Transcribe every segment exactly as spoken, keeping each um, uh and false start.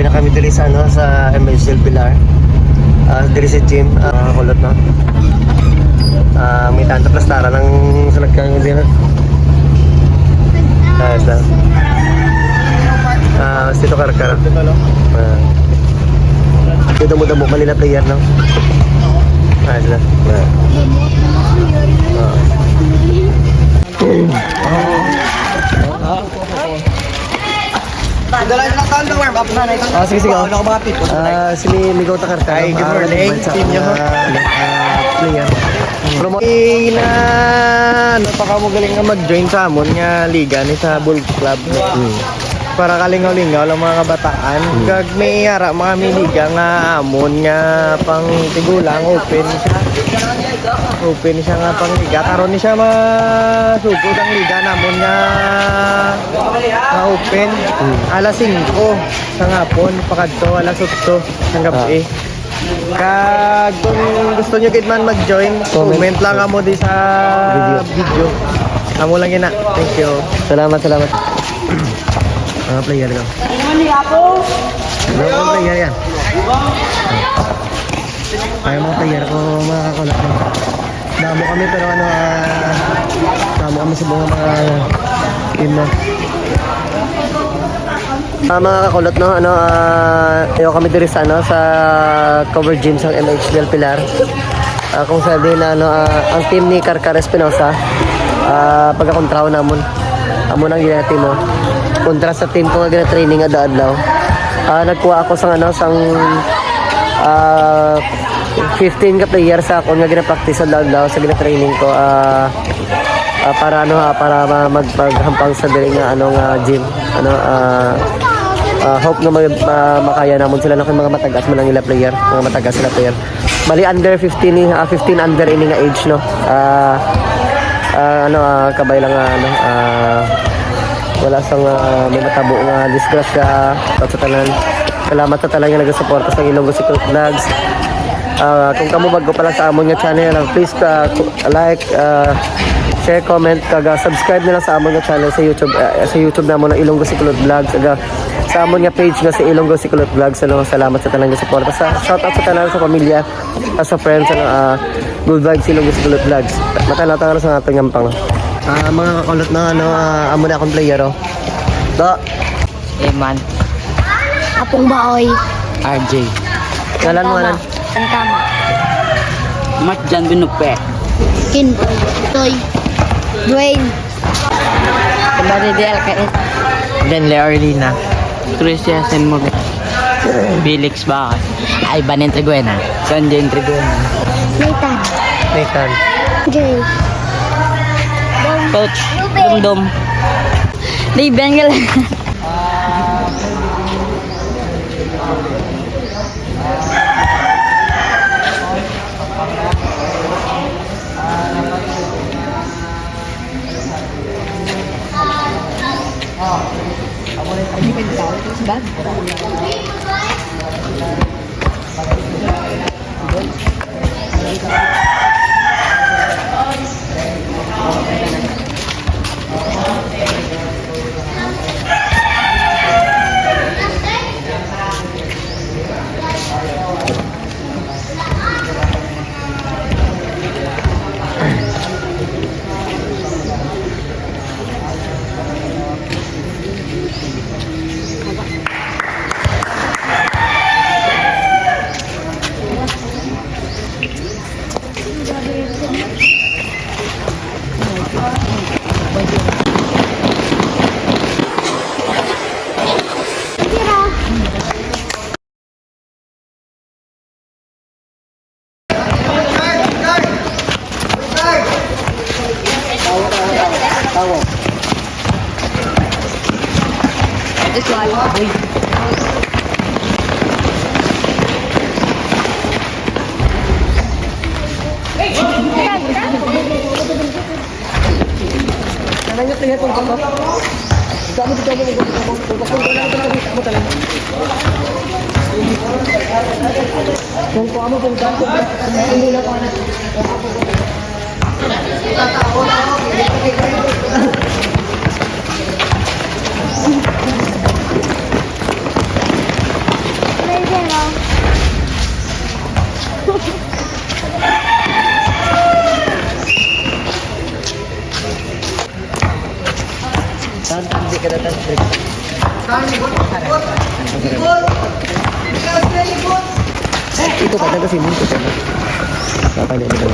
Na kami diri sa, ano, sa M H L Pilar. Ah, diri sa gym, ah, kulot na. Ah, may tanta plastara ng salagkan ko diri. Ah, ito. Ah, sito karkara. Ah. Ito damo-damo Manila player, no? Ah, sila. Ah. Ah. Ah, sige, sige. Ano ko mga people? Ah, si Migo Takarkar. Ay, good morning. Sa inyo. Ah, ah, player. Promote. Eh, na, napaka mo galing nga mag-join sa amon nga liga ni sa Bulls Club. Mm. Para kalingaw-lingaw lang mga kabataan. Mm. Kag may ara mga may liga nga amon nga pang tigulang open siya. Open siya nga pang liga. Karon ni siya masugod ang liga namon nga, nga open. Mm. Alas singko sa hapon, pakadto alas otso sa gabi. Ah. Kag kung gusto nyo gid man mag-join, comment lang amo di sa video. Amo lang yun na. Thank you. Salamat, salamat. Mga player ko. Ano ni ako? Mga player yan. Ay, mga player ko, mga kakulot mo. Damo kami, pero ano, ah, damo kami sa mga, mga team, no? Ah, mga kakulot, no, ano, ah, iyo kami diri sa, ano, sa cover gym sang M H Del Pilar. Ah, kung sa din, ano, ah, ang team ni Karkar Espinosa, ah, pagkakontraho namon. Amo nang ginatimo. Kontra sa team ko nga gina-training adlaw-adlaw. Ah, nagkuha ako sang, ano, sang, ah, fifteen ka player sa akon nga gina-practice adlaw-adlaw sa gina-training ko. Ah, ah, para, ano, ha, para ma-, mag-, maghampang sa diri nga, ano, nga gym. Ano, ah, ah, hope nga mag-, ah, makaya namon sila, no, kay mga matag-as man ang ila player, mga matag-as sila player. Bali, under fifteen ni, ah, fifteen under ini nga age, no. Ah, ah, ano, ah, kabay lang nga, ano, ah, wala sang, ah, may matabo nga disgrasya sa tanan. Salamat sa tanan nga nagasuporta sa Ilonggo Secret Vlogs. Ah, kung kamo bago pa lang sa amon nga channel, ah, please, ah, ku-, like, ah, share, comment, kag, ah, subscribe na lang sa amon nga channel sa YouTube, ah, sa YouTube namon nga Ilonggo Secret Vlogs, kag, ah, sa amon nga page nga sa Ilonggo Secret Vlogs. Ano, salamat sa tanan nga suporta. Sa, shout out sa tanan sa pamilya, ah, sa friends, ano, ah, good vibes Ilonggo Secret Vlogs. Matanaw-tanaw sa aton nga pang. Ah, mga kakulot na, ano, ah, amo na akong player, oh. Do. Eman. Apong Baoy. R J. Ngalan mo, ngalan? Ang tama. Mat Jan Binupe. Kinboy. Toy. Dwayne. Maridel Kait. Denle Orlina. Tricia Senmore. Felix Bacas. Ivan Entreguena. Sanjay Entreguena. Nathan. Nathan. Jay. Coach. Ruben. Dom Dom. Dave Bengel. Hindi ka na tan-, ito pa, taga si Minto pa. Kapag na dito.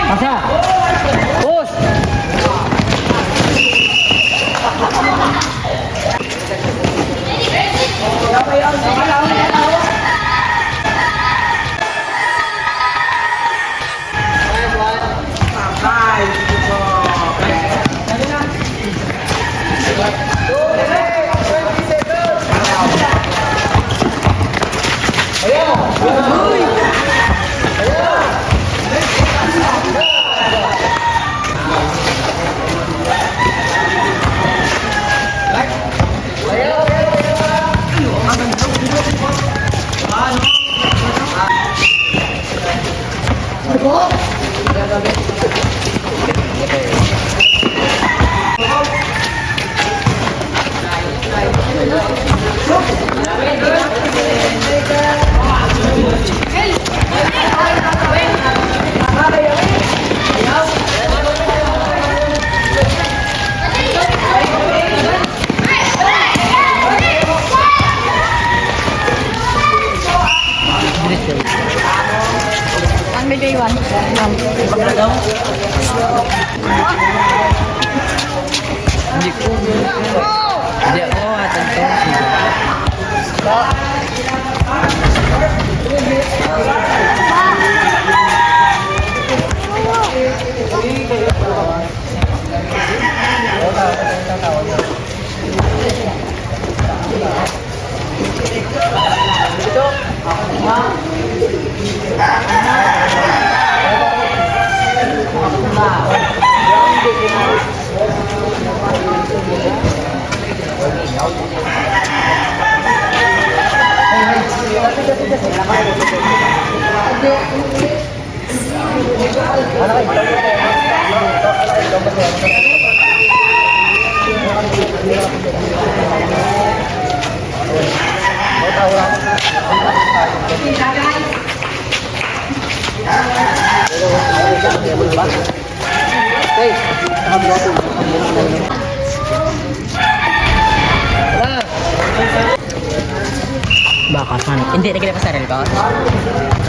Pasa. Push. Ang may day one. Hindi ko. Hindi ako, atang to. Hey, Baka man. Hindi na kita pasaril ko.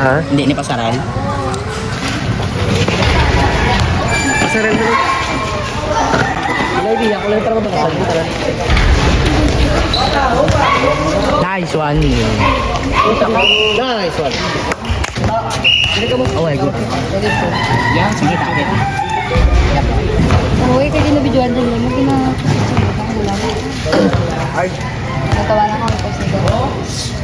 Ha? Hindi ni pasaril. Pasaril mo. Wala, hindi ako lang talaga pasaril. Nice one. Nice one. Oh my God. Yan, sige, takit. Uy, kaya na-videoan din mo. Hindi na. Ay. Natawa na ako. Ito, sige.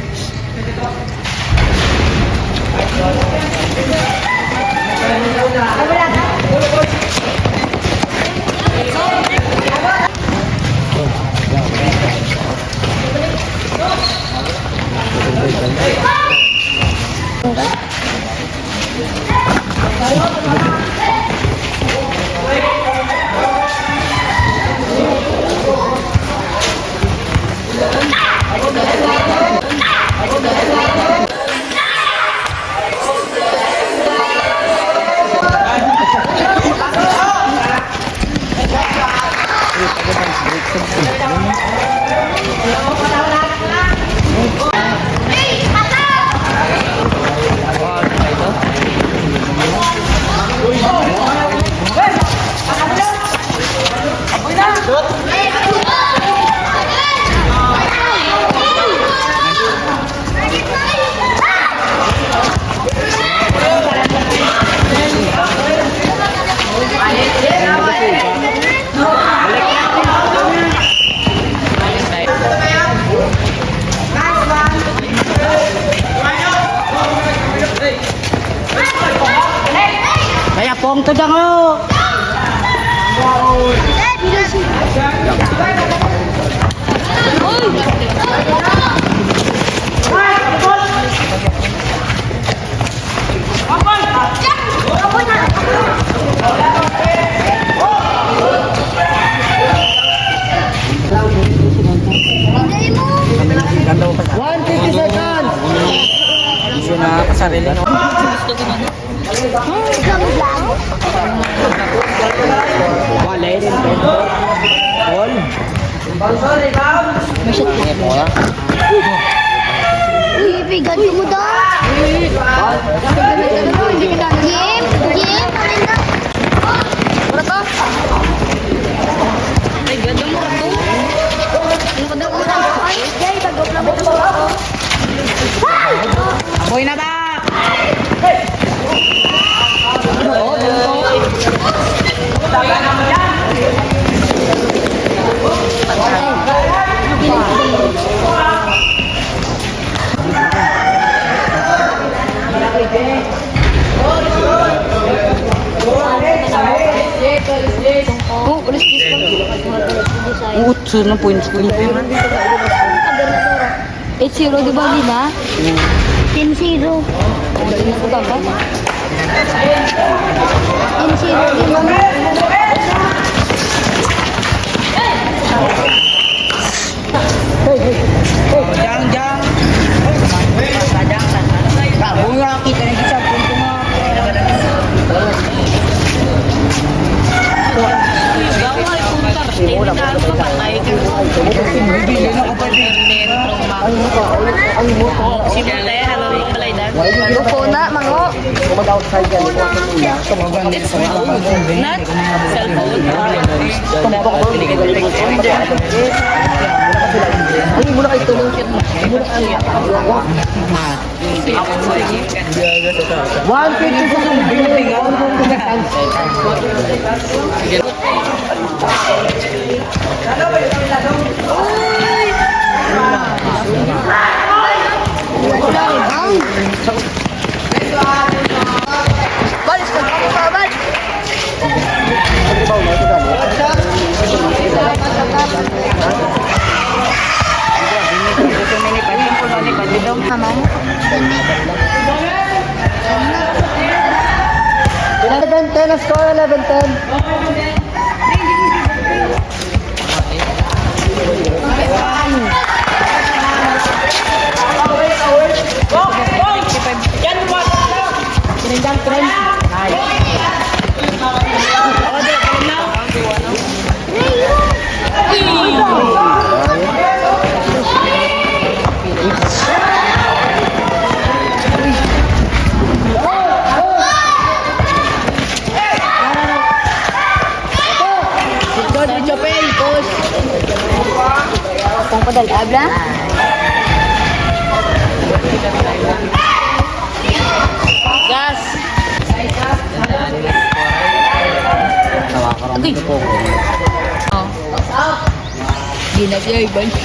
Kaya pong to dang, oh. One fifty seconds. Gusto na kasarili, no? Wala, eh. Wall. Uy, pigan ko mo daw. Game, game, ano na? Wala ka? Ay, ganda mo ka to. Ano ka daw? Ay, gay, bago lang mo. Aboy na ba? Oh, alas diyes lang. Utso na points ko. Eight zero, di ba, Lina? Ten zero. Ten zero, di ba? Jang, jang. Bunga, kita na isa, punto nga. Gawal, punta. Hindi na ang papatay. Hindi na ako pwede. Internet, trauma. Si Mutay, ano rin, balay na. Lupo na, mango. It's not cellphone. One fifty sa sumbing. Bal, sa bal. Naman. Eleven ten, ang score, eleven ten. Ito, si Don Chapel, coach. Ang padal-, abla? Gas. Okay. Oh. Ginagay ba niya?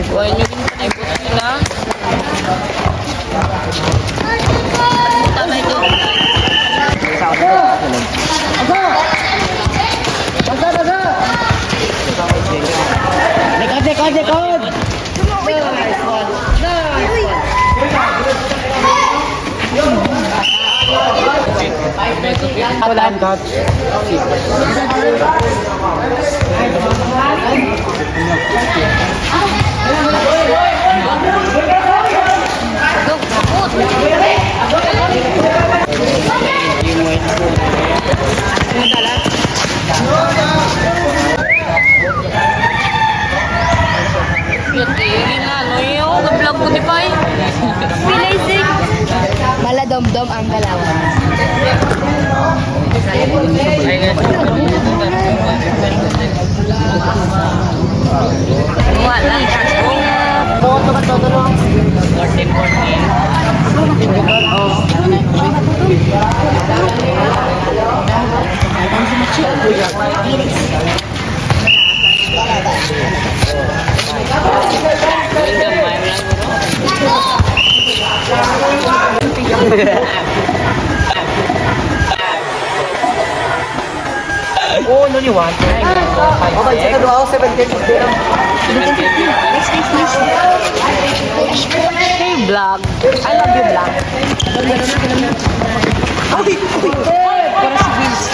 Kuha niyo rin sa ibot sila. Tama ito. Basa, basa! Likod, likod, likod! Nice one! Nice one! Wala. Sige na, ano yun? Nag-vlog ko, di pa eh. Maladom-dom ang galawan. Wala. Oh, no, ni one. Oh, may isa ka duha, seventeen fifty lang. Hey, vlog. I love you, vlog. Uy, uy. Para si Vince.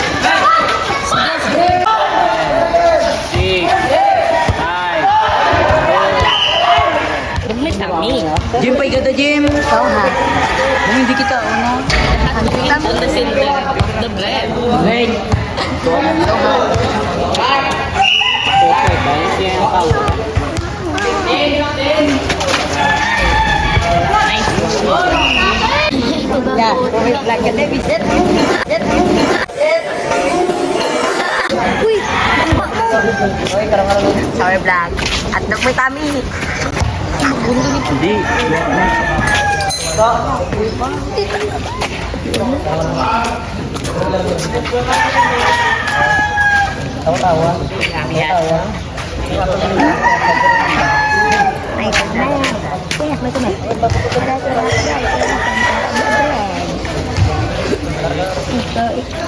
Six, five, four. Dugmit kami. Jim, pa ikaw to, Jim. Oo, ha. Dugmit di kita, ano? Ang dugmit. The center, the bread. Bread. Yeah. Uy, ang baba mo. Sorry, vlog. At dugmit kami. Hindi. Tawa-tawa. Tawa-tawa. Ay, na. Kuya, may kumay. Ito, ito.